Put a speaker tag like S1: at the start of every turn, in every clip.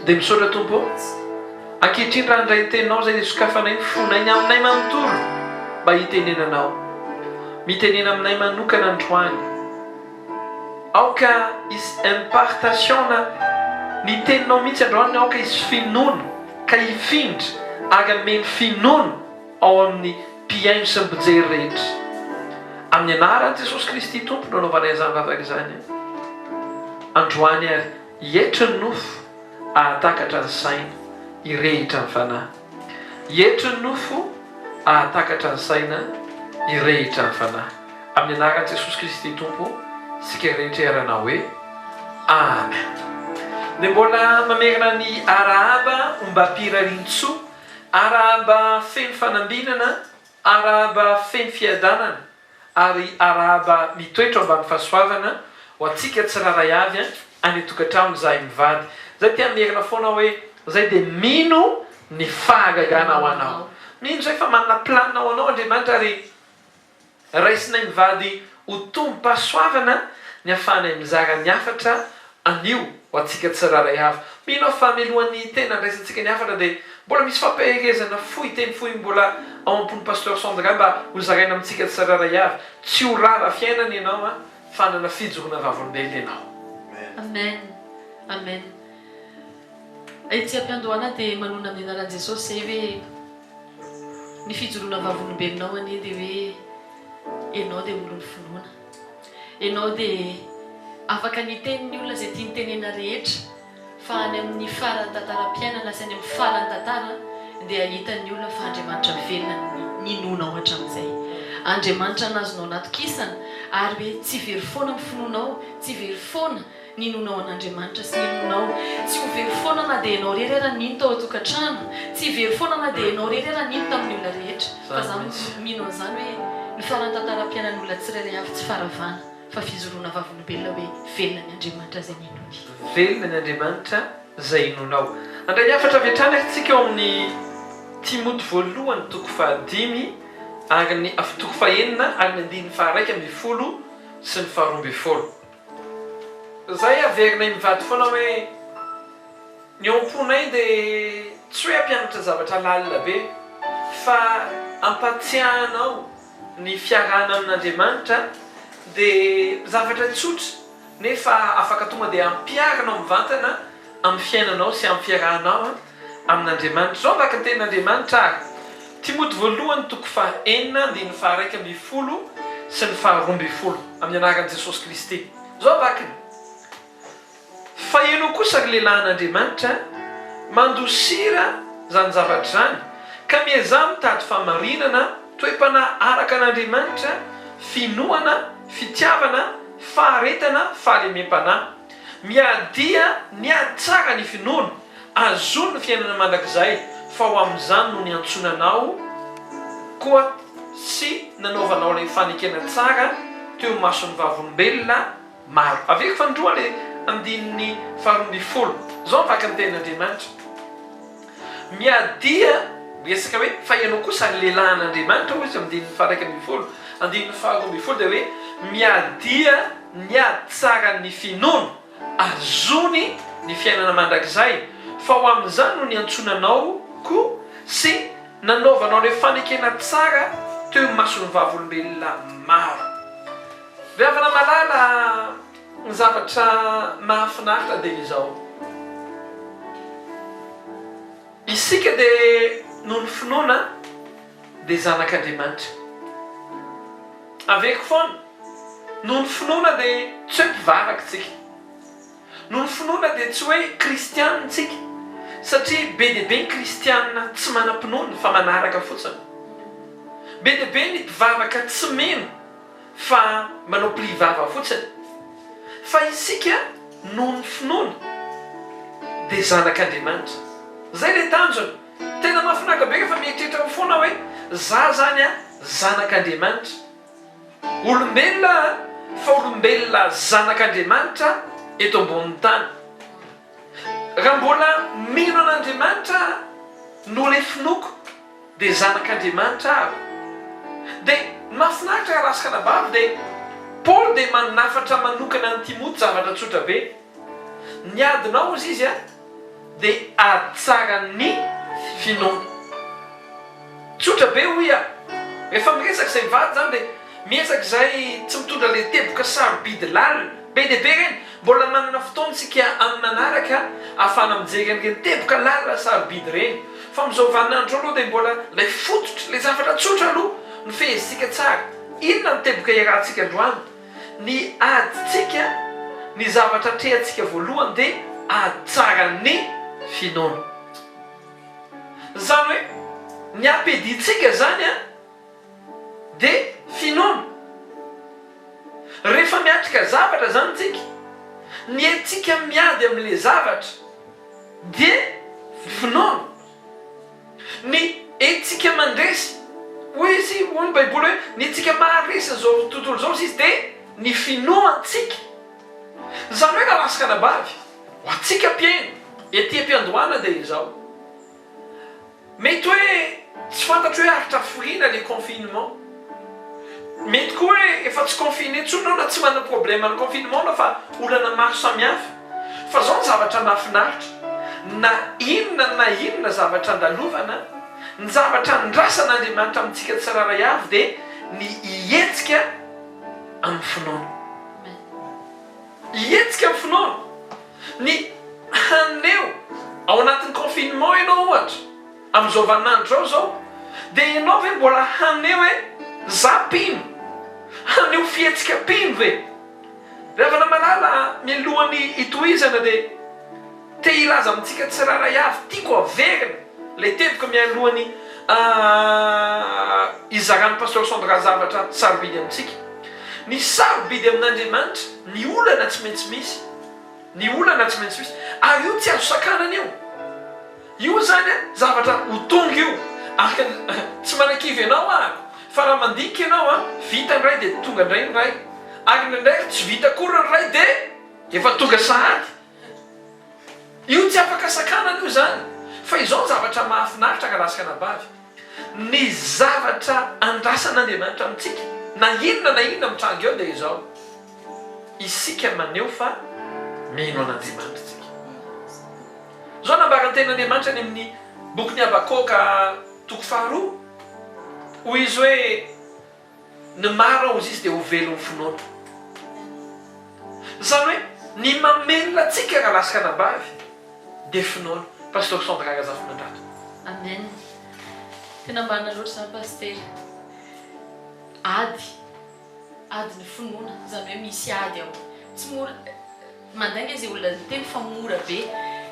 S1: Dia misaotra Tompo ô. Ankehitriny raha handray ny teninao izay dia sokafanay ny fonay ny aminay manontolo mba hitenenanao. Mitenena aminay manokana androany. Aoka hisy impartation na ny teninao mihitsy androany aoka hisy finoana ka hifindra ary hameno finoana ao amin'ny mpihaino sy ny mpijery rehetra. Amin'ny anaran'i Jesosy Kristy Tompo no anaovanay izany vavaka izany androany ary hietry ny nofo ahatakatra ny saina, hirehitra ny fanahy. Hietry ny nofo ahatakatra ny saina, hirehitra ny fanahy. Amin'ny anaran'i Jesosy Kristy Tompo, isika rehetra hiarana hoe, Amen. Dia mbola mamerina ny arahaba ombam-pirarian-tsoa, arahaba feno fanambinana, arahaba feno fiadanana, ary arahaba mitoetra ao ambany fahasoavana ho antsika tsirairay avy any an-tokantrano izahay mivady. Zay te hamerina foana hoe zay dia mino ny fahagagana ho anao. Mino zay fa manana planina ho anao Andriamanitra ary raisinay mivady ho tombom-pahasoavana ny afahanay mizara ny hafatra anio ho antsika tsirairay avy. Mino aho fa mialohan'ny tena handraisantsika ny hafatra dia mbola misy fampaherezana fohy, teny fohy mbola ao am-pon'i Pasteur Sandra mba ho zaraina amintsika tsirairay avy. Tsy ho rava fiainana ianao an, fa hanana fijoroana vavolombelona ianao.
S2: Amen Amen Etsy am-piandohana dia manonona amin'ny anaran'i Jesosy izay hoe ny fijoroana vavolombelonao anie dia hoe ianao dia olon'ny finoana. Ianao dia afaka niteny ny olona izay tiany tenena rehetra fa any amin'ny faran'ny tantaram-piainana sy any amin'ny faran'ny tantara dia hitan'ny olona fa Andriamanitra velona no ninoanao hatramin'izay. Andriamanitra nazonao natokisana ary hoe tsy very foana ny finoanao, tsy very foana Ninoanao an'Andriamanitra sy ninoanao. Tsy ho very foana na dia ianao irery ara nino tao an-tokantrano. Tsy very foana na dia ianao irery ara nino tamin'ny olona rehetra. Fa za mino an'izany hoe ny faran'ny tantaram-piainan'olona tsirairay avy tsy faharavana fa fijoroana vavolombelona hoe velona ny Andriamanitra izay ninoany.
S1: Velona ny Andriamanitra izay inoanao. Handray ny hafatra avy hatrany ary tsika ao amin'ny Timoty voalohany toko fahadimy ary ny toko fahenina ary ny andininy faharaika ambinifolo sy ny faharoa ambinifolo. Zay averinay mivady foana hoe ny ao am-ponay dia tsy hoe hampianatra zavatra lalina be fa hampatsiahanao ny fiarahana amin'Andriamanitra dia zavatra tsotra nefa afaka tonga dia ampiharinao mivantana amin'ny fiainanao sy amin'ny fiarahanao amin'Andriamanitra. Izao araka ny tenin'Andriamanitra ary, Timoty voalohany toko faha enina andininy faha 11 sy ny faha 12, amin'ny anaran'i Jesosy Kristy. Izao vakiny, Fa ianao kosa ry lehilahin'Andriamanitra, mandosira izany zavatra izany, ka miezaha mitady fahamarinana, toe-panahy araka an'Andriamanitra, finoana, fitiavana, faharetana, fahalemem-panahy. Miadia ny ady tsara ny finoana, Azony ny fiainana mandrakizay fa ho amin'izany no niantsoana anao koa sy nanaovanao ilay fanekena tsara teo imason'ny vavolombelona maro. Averiko fanindroany ilay andininy faharoambinifolo. Izao no vakin'ny tenin'Andriamanitra, Miadia, miresaka hoe fa ianao kosa ry lehilahin'Andriamanitra hoy izy andininy faha-11, andininy faharoambinifolo dia hoe miadia ny ady tsaran'ny finoana. Azony ny fiainana mandrakizay, fa ho amin'izany no niantsoana anao koa sy nanaovanao ilay fanekena tsara teo imason'ny vavolombelona maro. Ry havana malala, ny zavatra mahafinaritra dia izao, isika dia noho ny finoana dia zanak'Andriamanitra. Averiko foana, noho ny finoana dia tsy hoe mpivavaka isika. Noho ny finoana dia tsy hoe kristianina isika, satria be dia be ny kristianina tsy manam-pinoana fa manaraka fotsiny. Be dia be ny mpivavaka tsy mino fa manao pli vava fotsiny. Fa isika noho ny finoana dia zanak'Andriamanitra. Izay ilay tanjona. Tena mahafinaritra be rehefa mieritreritra foana hoe za zany a zanak'Andriamanitra. Olombelona a fa olombelona zanak'Andriamanitra eto ambonin'ny tany. Raha mbola mino an'Andriamanitra aho noho ilay finoako dia zanak'Andriamanitra aho. Dia ny mahafinaritra raha sy ranabavy dia Paoly dia manafatra manokana an'i Timoty zavatra tsotra be. Ny adinao hozy izy a. Dia ady tsara ny finoana. Tsotra be hoy aho. Rehefa miresaka izay mivady izany dia miezaka izahay tsy mitondra ilay teboka sarobidy lalina. Be dia be ireny. Mbola manana fotoana isika amin'ny manaraka ahafahana mijery an'ireny teboka lalina sarobidy ireny. Fa amin'izao vaninandro izao aloha dia mbola ilay fototra, ilay zavatra tsotra aloha no fehezintsika tsara. Inona no teboka iarahantsika androany? Ny adintsika, ny zavatra atrehantsika voalohany dia ady tsaran'ny finoana. Izany hoe ny ampiadiantsika izany an, dia finoana. Rehefa miatrika zavatra izany tsika, ny entintsika miady amin'ilay zavatra dia finoana. Ny entintsika mandresy, hoy izy, hoy ny Baiboly hoe, ny entintsika maharesy an'izao tontolo izao hozy izy dia ny finoantsika. Izany hoe rahalahy sy ranabavy, ho antsika mpihaino, ety am-piandohana dia izao. Mety hoe tsy fantatro hoe aritra hafiriana le confinement. Mety koa hoe efa tsy confiné intsony nareo na tsy manana problème ny confinement nareo fa olana maro samihafa. Fa zao ny zavatra mahafinaritra, na inona na inona zavatra andalovana, ny zavatra andrasan'Andriamanitra amintsika tsirairay avy dia ny hihetsika amin'ny finoana. Hihetsika amin'ny finoana. Ny haneho ao anatin'ny confinement ianao ohatra, amin'izao vaninandro izao izao, dia ianao ve mbola haneho hoe za mpino? Haneho fihetsika mpino ve? Ry havana malala a, mialohan'ny hitohizana dia te hilaza amintsika tsirairay avy, tiako averina ilay teboka mialohan'ny hizaran'ny Pasteur Sandra zavatra sarobidy amintsika. Ny sarobidy amin'Andriamanitra, ny olana tsy maintsy misy. Ny olana tsy maintsy misy. Ary io tsy azo sakanana io. Io izany an, zavatra ho tonga io. Araka ny, tsy manakivy anao ahako, fa raha mandinika ianao an, vita ny iray dia tonga indray ny iray. Ary indraindray ary tsy vita akory ny iray dia efa tonga sahady. Io tsy afaka sakanana io izany. Fa izao ny zavatra mahafinaritra rahalahy sy ranabavy. Ny zavatra andrasan'Andriamanitra amintsika, na inona na inona mitranga eo dia izao, isika maneho fa mino an'Andriamanitra isika. Izao nambaran'ny tenin'Andriamanitra any amin'ny bokin'i Habakoka toko faharoa, hoy izy hoe, Ny marina hozy izy dia ho velon'ny finoana. Izany hoe ny mamelona antsika rahalahy sy ranabavy dia finoana. Pasteur Sandra Razafimandrato.
S2: Amen. Tena marina loatra izany Pasitera. Ady. Ady ny finoana. Izany hoe misy ady ao. Tsy mora. Mandainga izay olona niteny fa mora be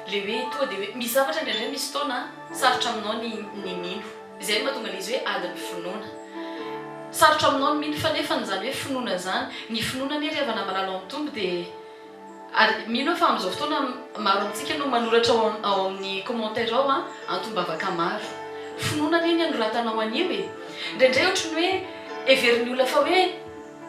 S2: le hoe tonga de hoe misy zavatra indraindray misy fotoana sarotra aminao ny ny mino. Izay no mahatonga le izy hoe adin'ny finoana. Sarotra aminao ny mino fa nefa izany hoe finoana izany, ny finoana anie ry havana malala ao amin'ny Tompo dia ary mino aho fa amin'izao fotoana maro amintsika no manoratra ao ao amin'ny commentaire ao an, antom-bavaka maro. Finoana anie ny anoratanao an'io e! Indraindray ohatry ny hoe heverin'ny olona fa hoe.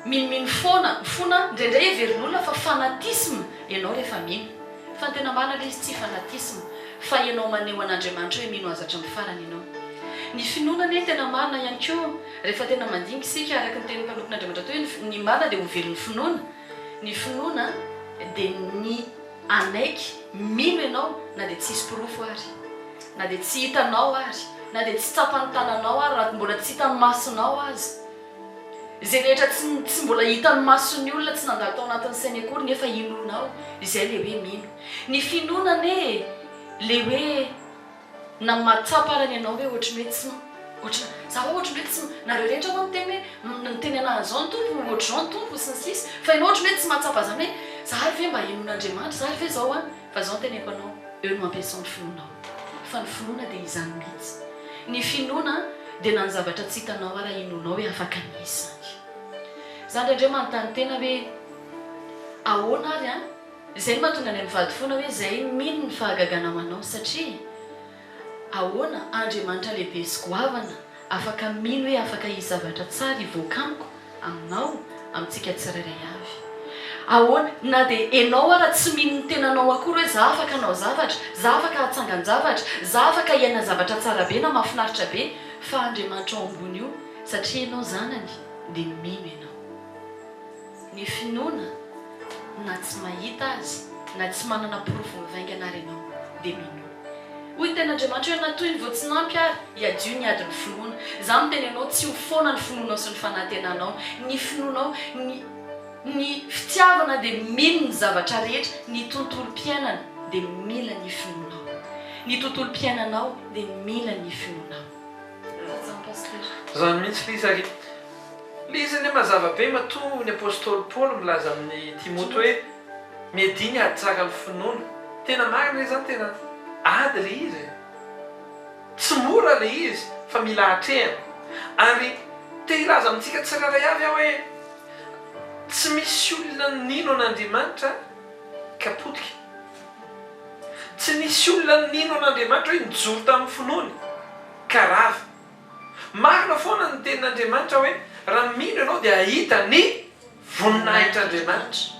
S2: Minomino foana, mifona, indraindray heverin'olona fa fanatisme ianao rehefa mino. Fa ny tena marina ilay izy tsy fanatisme fa ianao maneho an'Andriamanitra hoe mino Azy hatramin'ny farany ianao. Ny finoana anie tena marina ihany koa rehefa tena mandinika isika araka ny tenin'ny mpanompon'Andriamanitra teo hoe ny marina dia ho velon'ny finoana. Ny finoana dia ny hanaiky, mino ianao na dia tsisy porofo ary, na dia tsy hitanao ary, na dia tsy tsapan'ny tananao ary, raha mbola tsy hitan'ny masonao aza. Izay rehetra tsy tsy mbola hitan'ny mason'ny olona, tsy nandalo tao anatin'ny sainy akory nefa inoanao, izay le hoe mino. Ny finoana anie le hoe na mahatsapa arany ianao hoe ohatry ny hoe tsy ohatry ny za ohatry ny hoe tsy nareo rehetra moa miteny hoe miteny anah an'izao ny Tompo, ohatr'izao ny Tompo sy ny sisa fa ianao ohatry ny hoe tsy mahatsapa zany hoe za ary ve mba hinoan'Andriamanitra, za ary ve zao an. Fa izao no teneniko anao, eo no ampiasao ny finoanao. Fa ny finoana dia izany mihitsy. Ny finoana dia na ny zavatra tsy hitanao ara inoanao hoe afaka ny hisy izany. Za indraindray manontany tena hoe ahoana ary an? Izay no mahatonga anay mivady foana hoe izay mino ny fahagagana ho anao satria ahoana Andriamanitra lehibe sy goavana afaka mino hoe afaka hisy zavatra tsara hivoaka amiko Aminao, amintsika tsirairay avy. Ahoana, na dia enao ara tsy mino ny tenanao akory hoe za afaka hanao zavatra, za afaka hahatsangan-javatra, za afaka hiaina zavatra tsara be na mahafinaritra be, fa Andriamanitra ao ambony io, satria enao zanany dia mino enao. Ny finoana, na tsy mahita azy, na tsy manana porofo mivaingana ary enao, Dia minoa. Hoy ny tenin'Andriamanitra hoe na toy ny vao tsy nampy ary, iadio ny adin'ny finoana. Izaho miteny anao, tsy ho foana ny finoanao sy ny fanantenanao. Ny finoanao, ny ny fitiavana dia mino ny zavatra rehetra, ny tontolom-piainana dia mila ny finoanao. Ny tontolom-piainanao dia mila ny finoanao. Zany Pasteur.
S1: Zany mihitsy Lisa ry. Le izy anie mazava be matoa ny apostoly Paoly milaza amin'i Timoty hoe miadia ny ady tsara ny finoana. Tena marina ve zany tena ady le izy e? Tsy mora le izy fa mila atrehana. Ary te hilaza amintsika tsirairay avy aho hoe tsy misy olona nino an'Andriamanitra ka potika. Tsy nisy olona nino an'Andriamanitra hoe nijoro tamin'ny finoany ka rava. Marina foana ny tenin'Andriamanitra hoe raha mino ianao dia hahita ny voninahitr'Andriamanitra.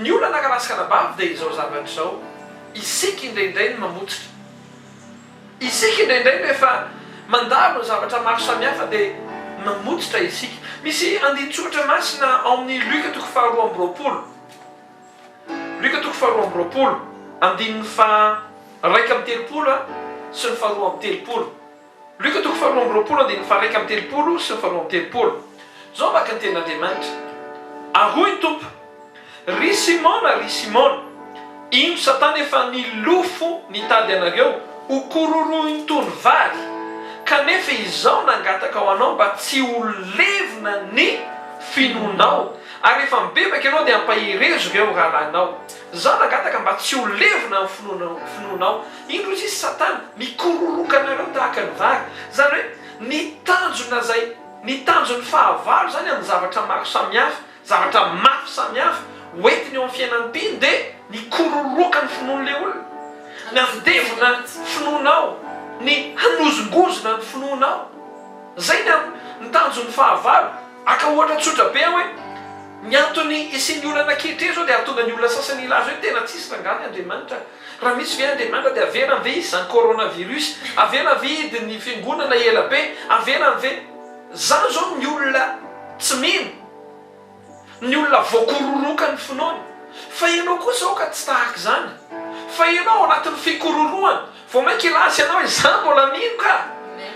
S1: Ny olana rahalahy sy ranabavy dia izao zavatra izao, isika indraindray no mamotsitra. Isika indraindray no efa mandalo ny zavatra maro samihafa dia mamotsitra isika. Misy andinin-tsoratra masina ao amin'ny Lioka toko faharoa amby roapolo. Lioka toko faharoa amby roapolo, andininy faha-31 sy ny faharoa amby telopolo. Lioka toko faharoa amby roapolo andininy faha-31 sy ny faharoa amby telopolo. Izao no vaky ny tenin'Andriamanitra, Ary hoy ny Tompo, Ry Simona, ry Simona, indro Satana efa nilofo nitady anareo ho kororohiny toy ny vary, kanefa izaho nangataka ho anao mba tsy ho levona ny finoanao, ary rehefa mibebaka ianao dia ampaherezo ireo rahalahinao. Izaho nangataka mba tsy ho levona ny finoanao. Indro izy Satana mikororoka anareo tahaka ny vary. Izany hoe ny tanjona izay, ny tanjon'ny fahavalo izany amin'ny zavatra maro samihafa, zavatra mafy samihafa hoentiny eo amin'ny fiainan'ny mpino dia ny hikororoka ny finoan'ilay olona, ny handevona ny finoanao, ny hanozongozona ny finoanao. Izay ny ny tanjon'ny fahavalo. Haka ohatra tsotra be aho hoe, ny antony hisian'ny olana ankehitriny izao dia hahatonga ny olona sasany hilaza hoe tena tsisy rangahy ny Andriamanitra. Raha misy ve Andriamanitra dia avelany ve hisy izany coronavirus? Avelany ve hidy ny fiangonana ela be? Avelany ve? Zany zao ny olona tsy mino, ny olona voakororoka ny finoany. Fa ianao kosa aoka tsy tahaka izany. Fa ianao ao anatin'ny fikororohana, vao mainka hilaza ianao hoe za mbola mino ka!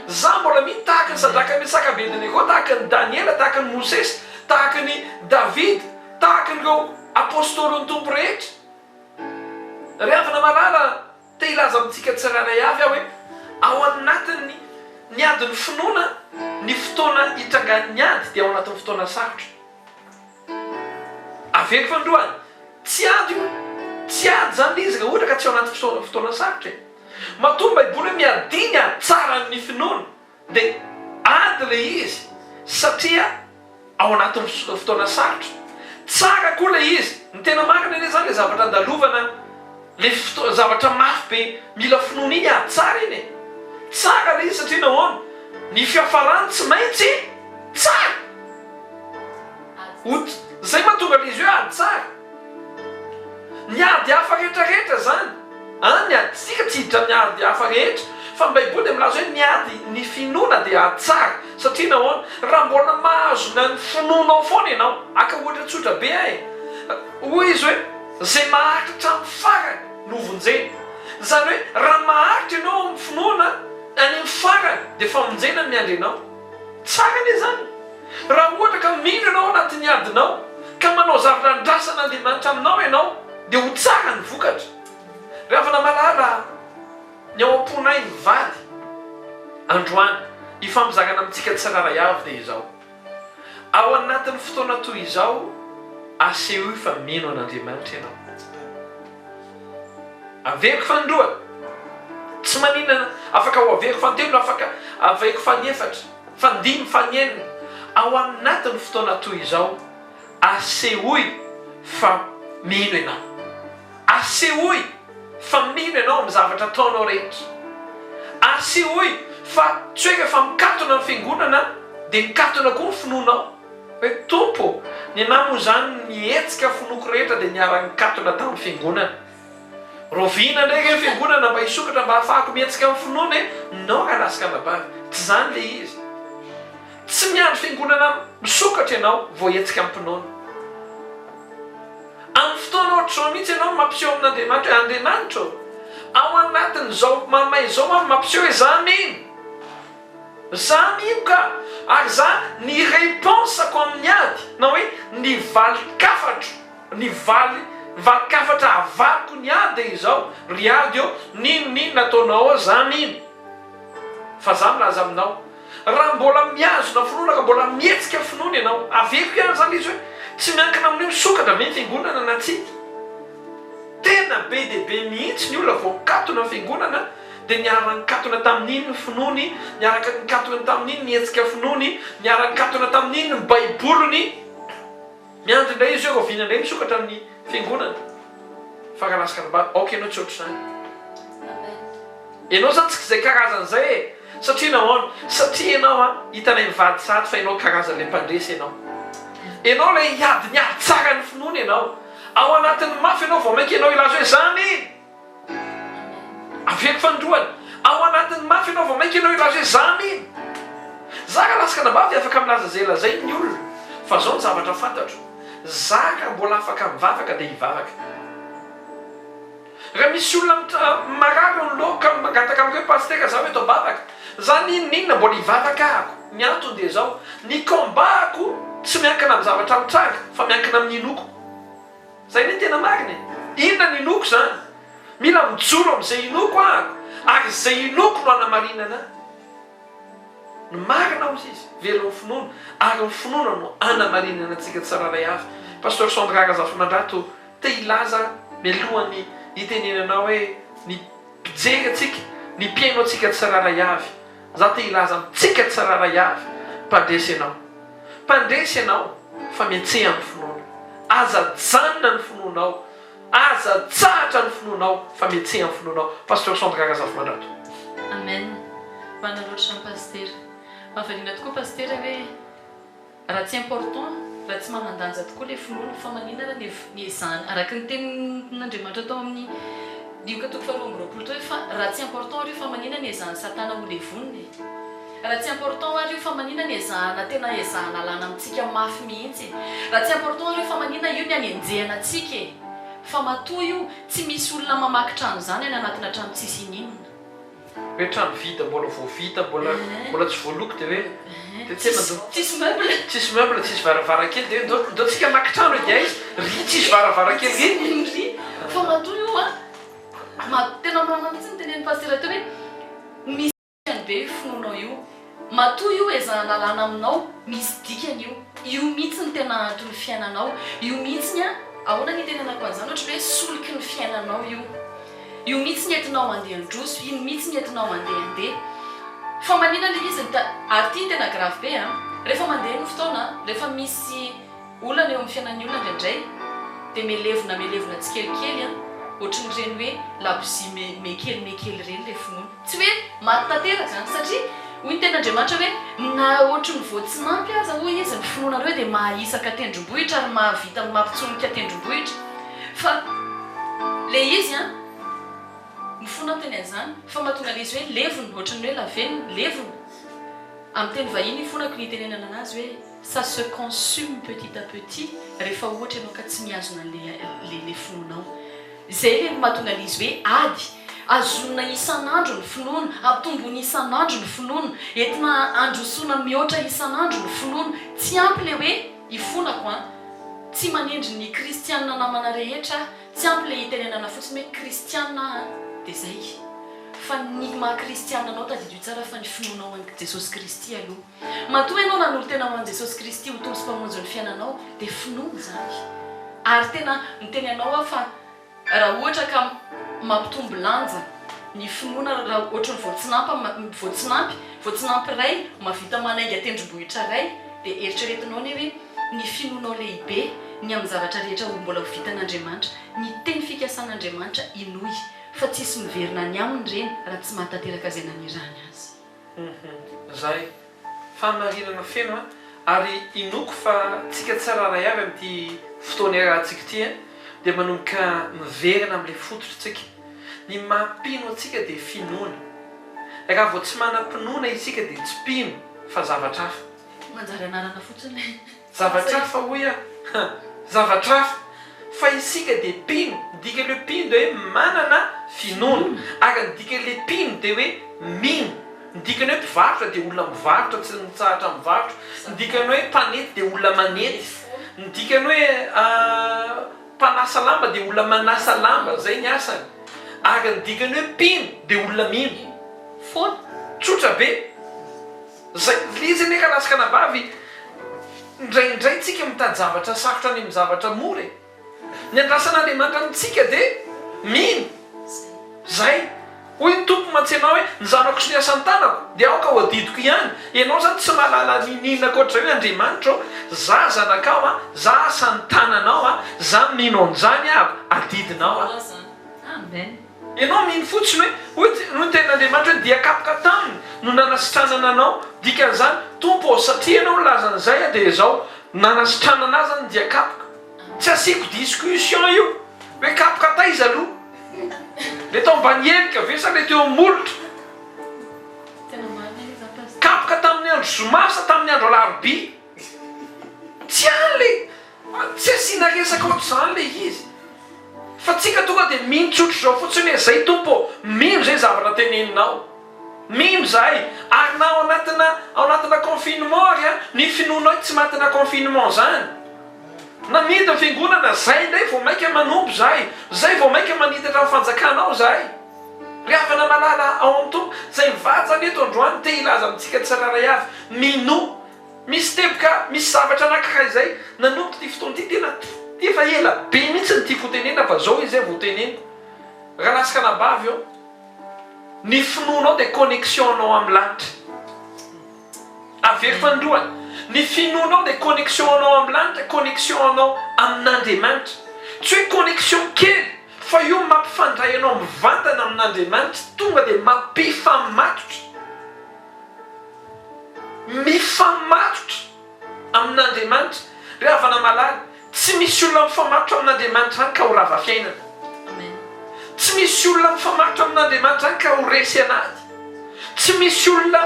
S1: Za mbola mino tahaka ny Sadraka, Mesaka, Abednego, tahaka ny Daniela, tahaka ny Mosesy, tahaka ny Davida, tahaka an'ireo apostolin'ny Tompo rehetra. Ry havana malala, te hilaza amintsika tsirairay avy aho hoe ao anatin'ny ny adin'ny finoana, ny fotoana hitrangan'ny ady dia ao anatin'ny fotoana sarotra. Averiko fanindroany, tsy ady io, tsy ady izany ilay izy raha ohatra ka tsy ao anaty fotoana sarotra e. Matoa ny Baiboly hoe miadia ny ady tsaran'ny finoana dia ady ilay izy satria ao anatin'ny fotoana sarotra. Tsara koa ilay izy. Ny tena marina anie izany ilay zavatra andalovana, ilay fotoa, zavatra mafy be mila finoana iny ady tsara iny e. Tsara ilay izy satria nahoana? Ny fiafarany tsy maintsy tsara. Ho, izay mahatonga ilay izy hoe ady tsara. Ny ady hafa rehetra rehetra izany, an, ny ady, tsika tsy hiditra amin'ny ady hafa rehetra, fa ny baiboly dia milaza hoe ny ady, ny finoana dia ady tsara, satria nahoana? Raha mbola mahazona ny finoanao foana ianao, haka ohatra tsotra be aho e, hoy izy hoe, izay maharitra hatramin'ny farany no hovonjena, izany hoe raha maharitra ianao amin'ny finoana, any amin'ny farany dia famonjena no miandry anao, tsara anie izany. Raha ohatra ka mino ianao ao anatin'ny adinao, ka manao zavatra andrasan'Andriamanitra aminao ianao, dia ho tsara ny vokatra. Ry havana malala, ny ao am-ponay mivady, androany, hifampizarana amintsika tsirairay avy dia izao, Ao anatin'ny fotoana toy izao, asehoy fa mino an'Andriamanitra ianao. Averiko fanindroany, tsy maninona, afaka ho averiko fantelo, afaka averiko fanefatra. Fandimy fahenina, ao anatin'ny fotoana toy izao, asehoy fa mino ianao. Asehoy fa mino ianao amin'ny zavatra ataonao rehetra. Asehoy fa tsy hoe rehefa mikatona ny fiangonana dia mikatona koa ny finoanao. Hoe Tompo ô, ny anah moa izany ny hetsika finoako rehetra dia niara-nikatona tamin'ny fiangonana. Rahoviana indray re ny fiangonana mba hisokatra mba hahafahako mihetsika amin'ny finoana e? Non rahalahy sy ranabavy, tsy izany ilay izy. Tsy miandry fiangonana misokatra ianao vao hihetsika am-pinoana. Amin'ny fotoana ohatr'izao mihitsy ianao no mampiseho amin'Andriamanitra hoe, Andriamanitra ô, Ao anatin'izao mamay izao aho no mampiseho hoe za mino. Za mino ka! Ary za ny réponse-ko amin'ny ady na hoe ny valin-kafatro, ny valy valin-kafatra avaliko ny ady dia izao, ry ady ô, n'inon'inona ataonao ao za mino. Fa za milaza aminao, raha mbola mihazona finoana ka mbola mihetsika finoana ianao, averiko ihany izany ilay izy hoe, tsy miankina amin'ny hoe misokatra ve ny fiangonana na tsia. Tena be dia be mihitsy ny olona vao nikatona ny fiangonana dia niara-nikatona tamin'iny ny finoany, niaraka nikatona tamin'iny ny hetsika finoany, niara-nikatona tamin'iny ny baiboliny. Miandry indray izy hoe rahoviana indray misokatra ny fiangonana. Fa raha lasa kanambady, aoka ianao tsy ohatr'izany. Ianao izany tsy izay karazana izay e! Satria nahoana? Satria ianao an, hitanay mivady sahady fa ianao karazan'ilay mpandresy ianao. Ianao ilay hiady ny ady tsara ny finoana ianao. Ao anatin'ny mafy ianao vao mainka ianao hilaza hoe za mino. Averiko fanindroany, ao anatin'ny mafy ianao vao mainka ianao hilaza hoe za mino. Za raha lasa kanambavy afaka milaza izay lazainy ny olona fa zao ny zavatra fantatro, za raha mbola afaka mivavaka dia hivavaka. Raha misy olona marary eo anoloako ka mangataka amiko hoe pasitera zaho eto am-bavaka, za n'inon'inona mbola hivavaka ahako, ny antony dia izao, ny combat-ko tsy miankina amin'ny zavatra mitranga fa miankina amin'ny inoako. Zay anie tena marina e! Inona ny inoako izany? Mila mijoro amin'izay inoako ahako ary izay inoako no hanamarinana ahy. Ny marina hozy izy, velon'ny finoana ary ny finoana no hanamarinana antsika tsirairay avy. Pasteur Sandra Razafimandrato te hilaza mialohan'ny hitenenanao hoe ny mpijery antsika, ny mpihaino antsika tsirairay avy. Za te hilaza amintsika tsirairay avy, mpandresy ianao. Mpandresy ianao fa mihetseha amin'ny finoana. Aza ajanona ny finoanao. Aza atsahatra ny finoanao fa mihetseha amin'ny finoanao. Pasteur Sandra Razafimandrato.
S2: Amen. Marina loatra izany Pasitera. Mahavariana tokoa Pasitera hoe Raha tsy important, raha tsy manan-danja tokoa ilay finoana, fa maninona ary ny ezahana, araka ny tenin'Andriamanitra tao amin'ny Lioka toko faharoa amby roapolo tao hoe fa raha tsy important ary io fa maninona ny ezahan'i Satana ho levonina e? Raha tsy important ary io fa maninona ny ezahana tena ezahana alana amintsika mafy mihitsy e? Raha tsy important ary io fa maninona io ny anenjehana antsika e? Fa matoa io tsy misy olona mamaky trano izany any anatina trano tsisy ininona.
S1: Hoe trano vide mbola vao vita mbola mbola tsy voaloko dia hoe dia tena ndao
S2: Tsisy meuble.
S1: Tsisy meuble tsisy varavarankely dia hoe ndao ndao tsika hamaky trano e dia aiza ry tsisy varavarankely ry.
S2: Tsisy ry. Fa matoa io an, ma- tena marina mihitsy ny tenenin'i Pasitera teo hoe misy dikany be io finoanao io. Matoa io ezahana alana aminao, misy dikany io. Io mihitsy no tena anton'ny fiainanao. Io mihitsy an, ahoana ny hitenenako an'izany, ohatran'ny hoe soliky ny fiainanao io. Io mihitsy ny entinao handeha handroso, iny mihitsy ny entinao handeha handeha. Fa manina ilay izy ny ary ity no tena grave be an! Rehefa mandeha ny fotoana, rehefa misy olana eo amin'ny fiainan'ny olona indraindray dia mihelevona mihelevona tsikelikely an, ohatran'ireny hoe labozia me mihekely mihekely ireny ilay finoana. Tsy hoe maty tanteraka an, satria hoy ny tenin'Andriamanitra hoe na ohatran'ny voatsinampy aza hoy izy ny finoanareo dia mahahisaka tendrombohitra ary mahavita mampitsonika tendrombohitra. Fa le izy an, mifona aho miteny an'izany, fa mahatonga le izy hoe levona, ohatran'ny hoe lavenona, levona. Amin'ny teny vahiny ifonako ny hitenenana anazy hoe ça se consume petit à petit rehefa ohatra ianao ka tsy mihazona an'le le le finoanao. Izay le mahatonga le izy hoe ady. Azonina isan'andro ny finoana, ampitomboina isan'andro ny finoana, entina androsoana mihoatra isan'andro ny finoana. Tsy ampy le hoe ifonako an. Tsy manendry ny kristianina namana rehetra aho, tsy ampy le hitenenana fotsiny hoe kristianina aho an, dia zay. Fa ny maha kristianina anao tadidio tsara fa ny finoanao an'i Jesosy Kristy aloha. Matoa ianao nanolo-tena ho an'i Jesosy Kristy ho Tompo sy Mpamonjy ny fiainanao dia finoana izany. Ary tena miteny anao aho fa Raha ohatra ka mampitombo lanja ny finoana raha ohatry ny voatsinampy voatsinampy voatsinampy iray mahavita manainga tendrombohitra iray dia eritreretinao anie hoe ny finoanao lehibe ny amin'ny zavatra rehetra ho mbola ho vitan'Andriamanitra ny teny fikasan'Andriamanitra inoy fa tsisy miverina any aminy ireny raha tsy mahatanteraka izay nanirahany azy.
S1: Hum zay. Fahamarinana feno an! Ary inoako fa tsika tsirairay avy amin'ity fotoana iarahantsika ity an, dia manomboka miverina amin'ilay fototra tsika. Ny maha mpino antsika dia finoana. Raha vao tsy manam-pinoana isika dia tsy mpino fa zavatra hafa.
S2: Manjary anarana fotsiny.
S1: Zavatra hafa hoy aho. Zavatra hafa. Fa isika dia mpino, ny dikan'ilay hoe mpino dia hoe manana finoana, ary ny dikan'ilay mpino dia hoe mino. Ny dikan'ny hoe mpivarotra dia olona mivarotra tsy mitsahatra mivarotra, ny dikan'ny hoe mpanety dia olona manety, ny dikan'ny hoe mpanasa lamba dia olona manasa lamba, izay ny asany, ary ny dikan'ny hoe mpino dia olona mino.
S2: Foana.
S1: Tsotra be. Zay le izy anie ka lasa kanabavy indraindray tsika mitady zavatra sarotra any amin'ny zavatra mora e! Ny andrasan'Andriamanitra amintsika dia mino. Zay. Hoy ny Tompo mantsy ianao hoe ny zanako sy ny asan'ny tanako dia aoka ho adidiko ihany. Ianao zany tsy mahalala niniana ankoatr'izay hoe Andriamanitra ô, za zanakao a, za asan'ny tananao a, za mino an'izany ahako, adidinao aho.
S2: Amen.
S1: Ianao mino fotsiny hoe, hoy hoy ny tenin'Andriamanitra hoe dia kapoka taminy no nanasitranana anao, dikan'izany, Tompo ô, satria ianao nilaza an'izay aho dia izao, nanasitranana ahy izany ny dia kapoka. Tsy asiako discussion io, hoe kapoka taiza aloha? Le tao ambany helika ve sa le teo amin'ny molotra? Kapoka tamin'ny andro zoma sa tamin'ny andro alarobia? Tsy any le. Tsy asiana resaka ohatr'izany ilay izy fa tsika tonga dia mino tsotr'izao fotsiny hoe zay Tompo ô, mino zay zavatra teneninao, mino zahay ary na ao anatina ao anatina confinement ary an, ny finoanay tsy matina confinement zany, na mihidy ny fiangonana zay indray vao maika manompo zahay, zay vao maika manitatra ny fanjakanao zahay. Ry havana malala ao amin'ny Tompo, zay mivatsana eto androany te hilaza amintsika tsirairay avy, minoa. Misy teboka, misy zavatra anankiray izay nanomboka ity fotoana ity tena efa ela be mihitsy ny tiako hotenenina fa zao izy vao teneniko. Rahalahy sy ranabavy ô, ny finoanao dia connexion anao amin'ny lanitra. Averiko fanindroany, ny finoanao dia connexion anao amin'ny lanitra, connexion anao amin'Andriamanitra. Tsy hoe connexion kely fa io mampifandray anao mivantana amin'Andriamanitra, tonga dia mampifamatotra. Mifamatotra amin'Andriamanitra. Ry havana malala, tsy misy olona mifamatotra amin'Andriamanitra izany ka ho rava fiainana. Tsy misy olona mifamatotra amin'Andriamanitra izany ka ho resy an'ady. Tsy misy olona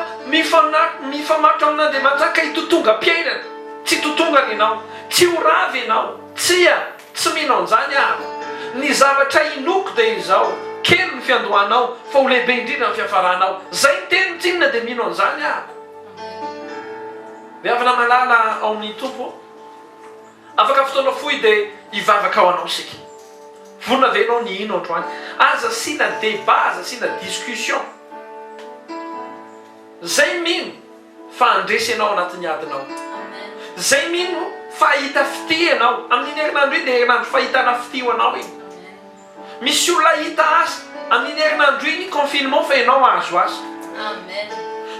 S1: mifamatotra amin'Andriamanitra izany ka hitotongam-piainana. Tsy hitotongana ianao. Tsy ho rava ianao. Tsia! Tsy mino an'izany aho. Ny zavatra inoako dia izao, kely ny fiandohanao, fa ho lehibe indrindra ny fiafaranao. Izay ny teniny tsinona dia mino an'izany aho. Ry havana malala ao amin'ny Tompo ô, afaka fotoana fohy dia hivavaka ho anao isika. Vonona ve ianao ny hino androany? Aza asiana débat, aza asiana discussion. Izay mino. Fa handresy ianao anatin'ny adinao. Zay mino fa hahita fitia ianao. Amin'iny herinandro iny dia herinandro fahitana fitia ho anao iny. Misy olona hahita asa amin'iny herinandro iny confinement fa ianao hahazo asa.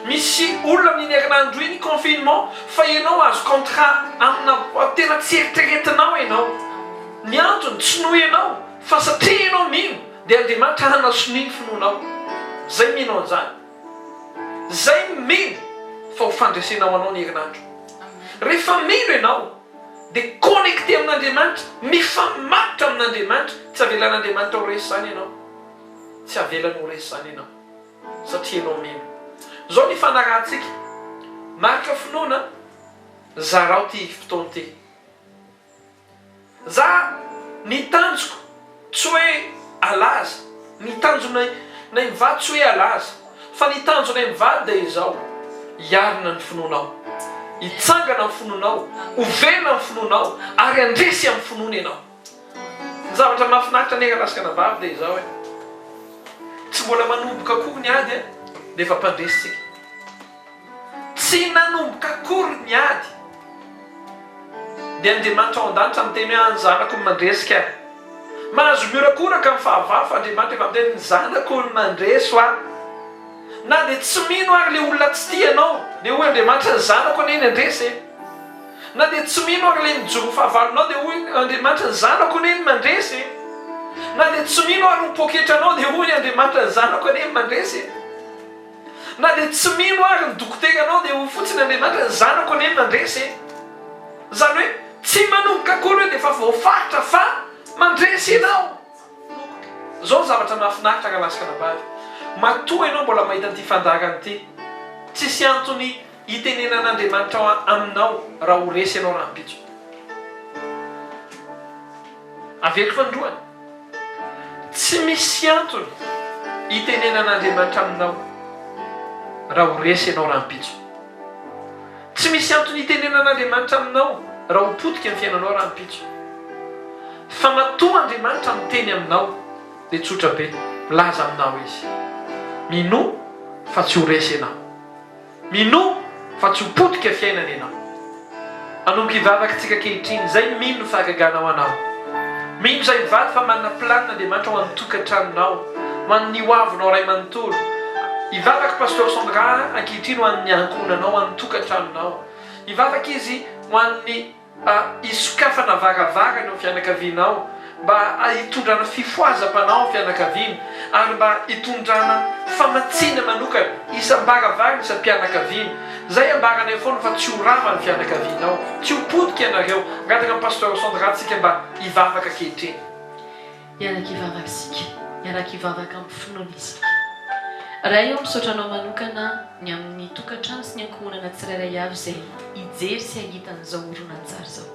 S1: Misy olona amin'iny herinandro iny confinement fa ianao hahazo contrat amina tena tsy eritreretinao ianao. Ny antony tsy noho ianao fa satria ianao mino dia Andriamanitra hanasonia ny finoanao. Zay mino an'izany. Zay mino fa ho fandresena ho anao ny herinandro. Rehefa mino ianao dia connecté amin'Andriamanitra, mifamatotra amin'Andriamanitra, tsy avelan'Andriamanitra ho resy izany ianao. Tsy avelany ho resy izany ianao satria ianao mino. Izao ny ifanarahantsika, marika finoana, zarao ity fotoana ity. Za ny tanjoko tsy hoe alaza, ny tanjonay nay mivady tsy hoe alaza, fa ny tanjonay mivady dia izao, hiarina ny finoanao, hitsangana amin'ny finoanao, ho velona amin'ny finoanao, ary handresy amin'ny finoana ianao. Ny zavatra mahafinaritra anie rahalahy sy anabavy dia izao e, tsy mbola manomboka akory ny ady dia efa mpandresy tsika. Tsy nanomboka akory ny ady dia Andriamanitra ao an-danitra miteny hoe, Ny zanako no mandresy ka. Mahazo mihorakoraka ny fahavalo fa Andriamanitra efa miteny, Ny zanako no mandresy hoa. Na dia tsy mino ary ilay olona tsy tia anao dia hoy Andriamanitra, Ny zanako anie ny handresy e. Na dia tsy mino ary ilay mijoro fahavalonao dia hoy Andriamanitra, Ny zanako anie ny mandresy e. Na dia tsy mino ary ny poketranao dia hoy Andriamanitra, Ny zanako anie ny mandresy e. Na dia tsy mino ary ny dokoteranao dia hoy fotsiny Andriamanitra ny zanako anie no nandresy e! Izany hoe tsy manomboka akory hoe dia efa voafaritra fa mandresy ianao. Izao ny zavatra mahafinaritra rahalahy sy ranabavy, matoa ianao mbola mahita an'ity fandaharana ity, tsisy antony hitenenan'Andriamanitra aminao raha ho resy ianao rahampitso. Averiko fanindroany, tsy misy antony hitenenan'Andriamanitra aminao raha ho resy ianao rahampitso. Tsy misy antony hitenenan'Andriamanitra aminao raha ho potika ny fiainanao rahampitso. Fa matoa Andriamanitra miteny aminao dia tsotra be, milaza aminao Izy. Minoa fa tsy ho resy ianao. Minoa fa tsy ho potika fiainana ianao. Hanomboka hivavaka isika ankehitriny, izay mino ny fahagagana ho anao. Mino izay mivady fa manana planina Andriamanitra ho an'ny tokantranonao, ho an'ny ho avinao ray manontolo. Hivavaka Pasteur Sandra ankehitriny ho an'ny ankohonanao, ho an'ny tokantranonao. Hivavaka izy ho an'ny hisokafana varavarana eo amin'ny fianakavianao, mba hitondrana fifohazam-panahy ao amin'ny fianakaviana, ary mba hitondrana famatsiana manokana isam-baravarana isam-pianakaviana. Izay ambaranay foana fa tsy ho rava ny fianakavianao, tsy ho potika ianareo. Angataka amin'i Pasteur Sandra tsika mba hivavaka ankehitriny.
S2: Hiaraka hivavaka isika. Hiaraka hivavaka amin'ny finoana isika. Ray ô, misaotra Anao manokana ny amin'ny tokantrano sy ny ankohonana tsirairay avy izay hijery sy hahita an'izao horonantsary izao.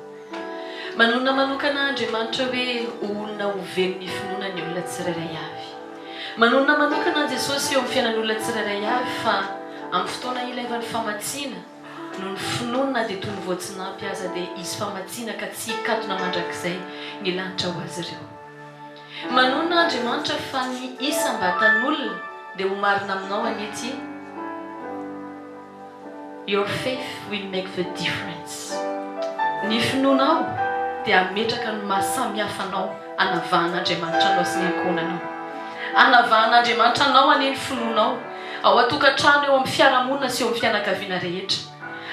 S2: Manonona manokana Andriamanitra hoe ho olona ho velon'ny finoana ny olona tsirairay avy. Manonona manokana Jesosy eo amin'ny fiainan'olona tsirairay avy fa amin'ny fotoana ilaivany famatsiana, Noho ny finoany na dia toy ny voatsinampy aza dia hisy famatsiana ka tsy hikatona mandrakizay ny lanitra ho azy ireo. Manonona Andriamanitra fa ny isam-batan'olona dia ho marina aminao anie ity Your faith will make the difference. Ny finoanao dia hametraka ny maha samy hafa anao hanavahan'Andriamanitra anao sy ny ankohonanao. Hanavahan'Andriamanitra anao anie ny finoanao. Ao an-tokantrano, eo amin'ny fiarahamonina sy eo amin'ny fianakaviana rehetra.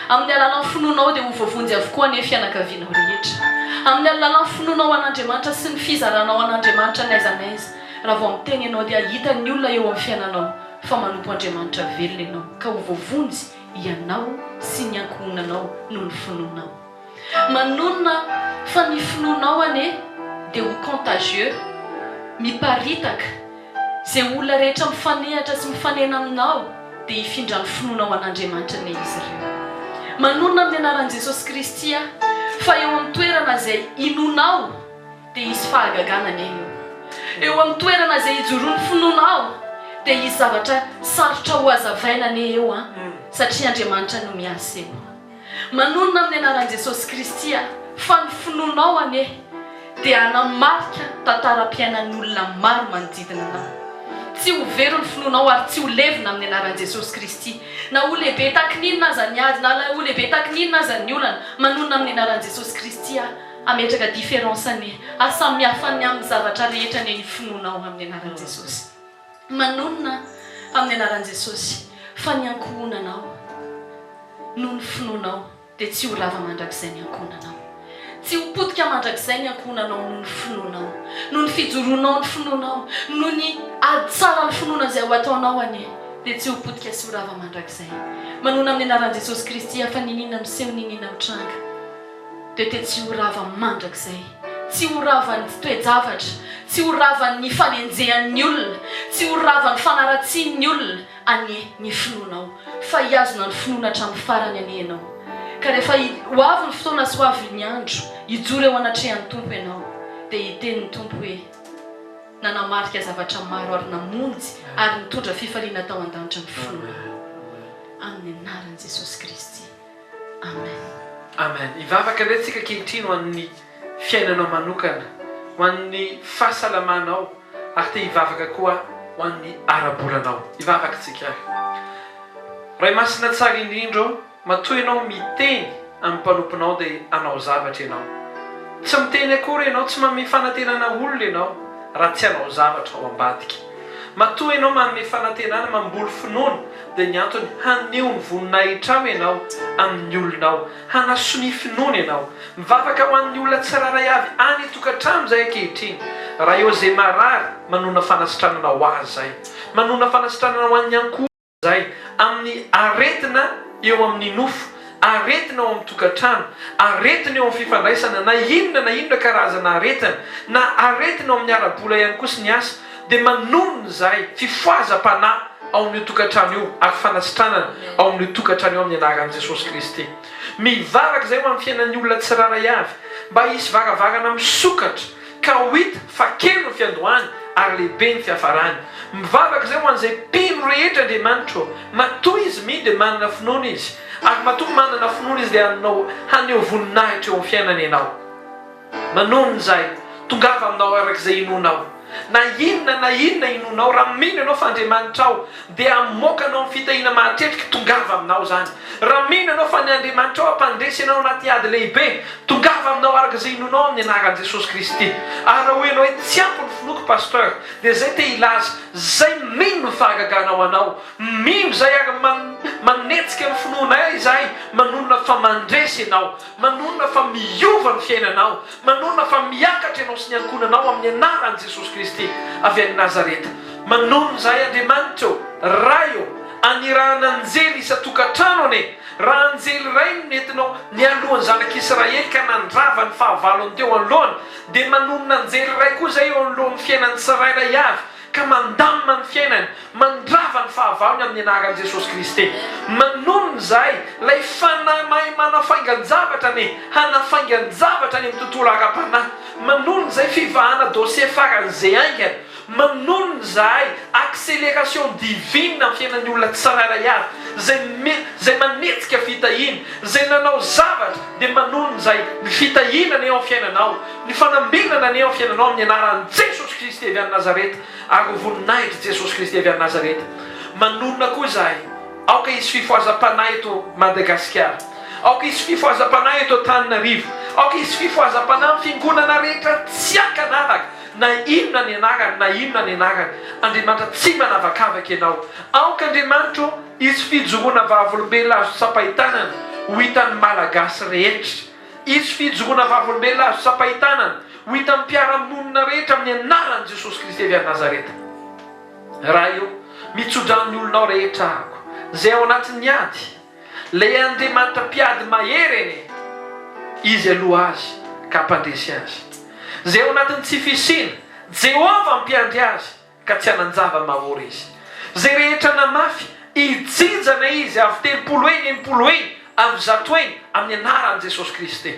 S2: Amin'ny alalan'ny finoanao dia ho voavonjy avokoa anie fianakavianao rehetra. Amin'ny alalan'ny finoanao an'Andriamanitra sy ny fizaranao an'Andriamanitra n'aiza n'aiza, raha vao miteny ianao dia hitan'ny olona eo amin'ny fiainanao fa manompo Andriamanitra velona ianao ka ho voavonjy ianao sy ny ankohonanao noho ny finoanao. Manonona fa ny finoanao anie dia ho contagieux, miparitaka, Izay olona rehetra mifanehatra sy mifanena aminao dia hifindran'ny finoana ho an'Andriamanitra anie izy ireo. Manonona amin'ny anaran'i Jesosy Kristy aho fa eo amin'ny toerana izay inoanao dia hisy fahagagana anie eo. Eo amin'ny toerana izay ijoroan'ny finoanao dia hisy zavatra sarotra hohazavaina anie eo an, satria Andriamanitra no miasa eo. Manonona amin'ny anaran'i Jesosy Kristy aho fa ny finoanao anie dia hanamarika tantaram-piainan'ny olona maro manodidina anao. Tsy ho very ny finoanao ary tsy ho levona amin'ny anaran'i Jesosy Kristy. Na ho lehibe tahaky ny inona aza ny ady, na ho lehibe tahaky ny inona aza ny olana, manonona amin'ny anaran'i Jesosy Kristy aho hametraka différence anie, hahasamihafa ny amin'ny zavatra rehetra anie ny finoanao amin'ny anaran'i Jesosy. Manonona amin'ny anaran'i Jesosy fa ny ankohonanao noho ny finoanao dia tsy ho rava mandrakizay ny ankohonanao. Tsy ho potika mandrakizay ny ankohonanao noho ny finoanao, noho ny fijoroanao ny finoanao, noho ny ady tsara ny finoana izay ho ataonao anie dia tsy ho potika sy ho rava mandrakizay. Manonona amin'ny anaran'i Jesosy Kristy aho fa niniana miseho niniana mitranga. Dia te tsy ho rava mandrakizay, tsy ho ravan'ny toe-javatra, tsy ho ravan'ny fanenjehan'ny olona, tsy ho ravan'ny fanaratsian'ny olona anie ny finoanao, fa hihazona ny finoana hatramin'ny farany anie ianao. Ka rehefa ho avy ny fotoana sy ho avy ny andro hijoro eo anatrehan'ny Tompo ianao, dia hiteny ny Tompo hoe, Nanamarika zavatra maro ary namonjy ary nitondra fifaliana tao an-danitra ny finoanao. Amin'ny anaran'i Jesosy Kristy. Amen.
S1: Amen. Hivavaka indray tsika ankehitriny ho an'ny fiainanao manokana, ho an'ny fahasalamanao ary te hivavaka koa ho an'ny ara-bolanao. Hivavaka tsika ary. Ray Masina tsara indrindra ô, matoa Ianao miteny amin'ny mpanomponao dia hanao zavatra Ianao. Tsy miteny akory Ianao, tsy manome fanantenana olona Ianao raha tsy hanao zavatra ao ambadika. Matoa Ianao manome fanantenana, mamboly finoana, dia ny antony haneho ny voninahitrao Ianao amin'ny olonao, hanasonia finoana Ianao. Mivavaka ho an'ny olona tsirairay avy any an-tokantrano izay ankehitriny. Raha eo izay marary, manona fanasitranana ho azy izay. Manona fanasitranana ho an'ny ankohonany izay, amin'ny aretina eo amin'ny nofo, aretina ao amin'ny tokantrano, aretina eo amin'ny fifandraisana, na inona na inona karazana aretina, na aretina ao amin'ny ara-bola ihany koa sy ny asa, dia manonona izahay fifohazam-panahy ao amin'io tokantrano io ary fanasitranana ao amin'io tokantrano io amin'ny anaran'i Jesosy Kristy. Mivavaka izahay ho amin'ny fiainan'ny olona tsirairay avy mba hisy varavarana misokatra. Ka ho hita fa kely ny fiandohany ary lehibe ny fiafarany. Mivavaka izay ho an'izay mpino rehetra Andriamanitra ô. Matoa izy mino dia manana finoana izy. Ary matoa manana finoana izy dia hanao haneho voninahitra eo amin'ny fiainany ianao. Manonona izay, tongava aminao araka izay inoanao. Na inona na inona inoanao, raha mino ianao fa Andriamanitra ao dia hamoaka anao amin'ny fitahiana mahatretrika, tongava aminao izany. Raha mino ianao fa ny Andriamanitrao hampandresy anao anaty ady lehibe, tongava aminao araka izay inoanao amin'ny anaran'i Jesosy Kristy. Ary raha hoy ianao hoe tsy ampy ny finoako Pasteur, dia izay te hilaza, izay mino ny fahagagana ho anao, mino izay ary manetsika ny finoanay izahay, manonona fa mandresy ianao. Manonona fa miova ny fiainanao. Manonona fa miakatra ianao sy ny ankohonanao amin'ny anaran'i Jesosy Kristy avy any Nazareta. Manonona izahay Andriamanitra ô, Ray ô, anirahana anjely isan-tokantrano anie. Raha anjely iray no nentinao nialoha ny zanak'Israely ka nandrava ny fahavalony teo anoloany, dia manonona anjely iray koa izay eo anoloan'ny fiainan'ny tsirairay avy ka mandamina ny fiainany, mandrava ny fahavalony amin'ny anaran'i Jesosy Kristy. Manonona izahay, ilay Fanahy mahay manafaingan-javatra anie, hanafaingan-javatra any amin'ny tontolo ara-panahy. Manonona izahay fivahana dossier faran'izay haingana. Manonona izahay accélération divine amin'ny fiainan'ny olona tsirairay avy, izay izay manetsika fitahiana, izay nanao zavatra, dia manonona izahay ny fitahiana anie ao amin'ny fiainanao. Ny fanambinana anie ao fiainanao amin'ny anaran'i Jesosy Kristy avy any Nazareta ary ho voninahitr'i Jesosy Kristy avy any Nazareta. Manonona koa izahay, aoka hisy fifohazam-panahy eto Madagasikara. Aoka hisy fifohazam-panahy eto Antananarivo. Aoka hisy fifohazam-panahy amin'ny fiangonana rehetra tsy ankanavaka na inona ny anarany na inona ny anarany. Andriamanitra tsy manavakavaka ianao. Aoka Andriamanitra ô hisy fijoroana vavolombelona azo tsapain-tanana ho hitan'ny Malagasy rehetra. Hisy fijoroana vavolombelona azo tsapain-tanana ho hitan'ny mpiara-monina rehetra amin'ny anaran'i Jesosy Kristy avy any Nazareta. Ray ô, mitsodrano ny olonao rehetra aho, izay ao anatin'ny ady. Ilay Andriamanitra mpiady mahery anie, Izy aloha azy ka hampandresy azy. Izay ao anatin'ny tsy fisiana, Jehovah mpiandry azy ka tsy hanan-java-mahory izy. Izay rehetra namafy, hijinjana izy avy 30 heny, 60 heny, avy 100 heny, amin'ny anaran'i Jesosy Kristy.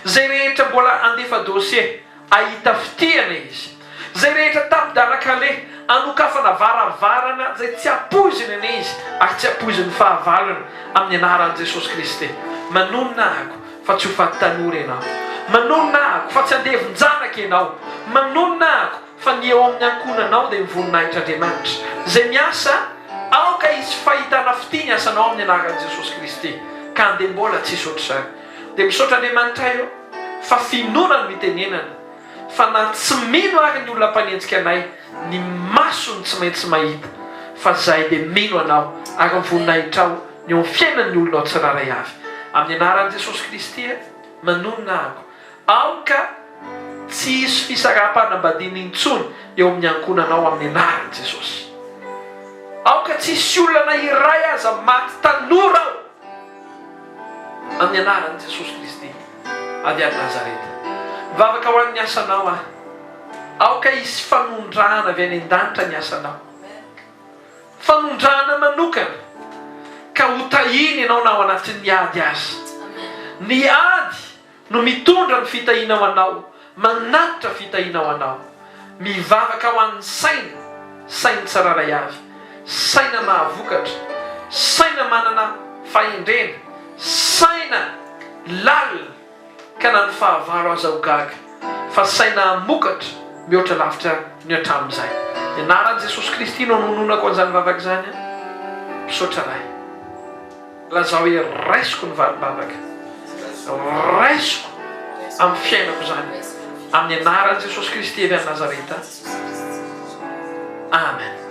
S1: Izay rehetra mbola handefa dossier, hahita fitiana izy. Izay rehetra tapi-dalan-kaleha, hanokafana varavarana izay tsy ampoiziny anie izy, ary tsy ampoizin'ny fahavalony, amin'ny anaran'i Jesosy Kristy. Manonona ahako fa tsy ho faty tanora ianao. Manonona ahako fa tsy handevin-janaka ianao. Manonona ahako Fa ny eo amin'ny ankohonanao dia ny voninahitr'Andriamanitra. Izay miasa, aoka hisy fahitana fitia ny asanao amin'ny anaran'i Jesosy Kristy. Ka andeha mbola tsisy ohatr'izany. Dia misaotra Andriamanitra ahy ô, fa finoana no itenenana, fa na tsy mino ary ny olona mpanenjika anay, ny masony tsy maintsy mahita, fa izahay dia mino Anao, ary ny voninahitrao ny eo amin'ny fiainan'ny olonao tsirairay avy. Amin'ny anaran'i Jesosy Kristy, manonona ahako. Aoka tsy hisy fisaraham-panambadiana intsony eo amin'ny ankohonanao amin'ny anaran'i Jesosy. Aoka tsy hisy olona na iray aza maty tanora ao amin'ny anaran'i Jesosy Kristy avy any Nazareta. Mivavaka ho an'ny asanao aho. Aoka hisy fanondrahana avy any an-danitra ny asanao. Fanondrahana manokana ka hotahiany ianao na ao anatin'ny ady aza. Ny ady no mitondra ny fitahiana ho anao, manatitra fitahiana ho anao. Mivavaka ho an'ny saina, sain'ny tsirairay avy, saina mahavokatra, saina manana fahendrena, saina lalina ka na ny fahavalo aza ho gaga, fa saina hamokatra mihoatra lavitra ny hatramin'izay. Ny anaran'i Jesosy Kristy no anononako an'izany vavaka izany an. Misaotra Ray. Lazao hoe raisiko ny valim-bavaka. Raisiko amin'ny fiainako izany. Amin'ny anaran'i Jesosy Kristy avy any Nazareta. Amen.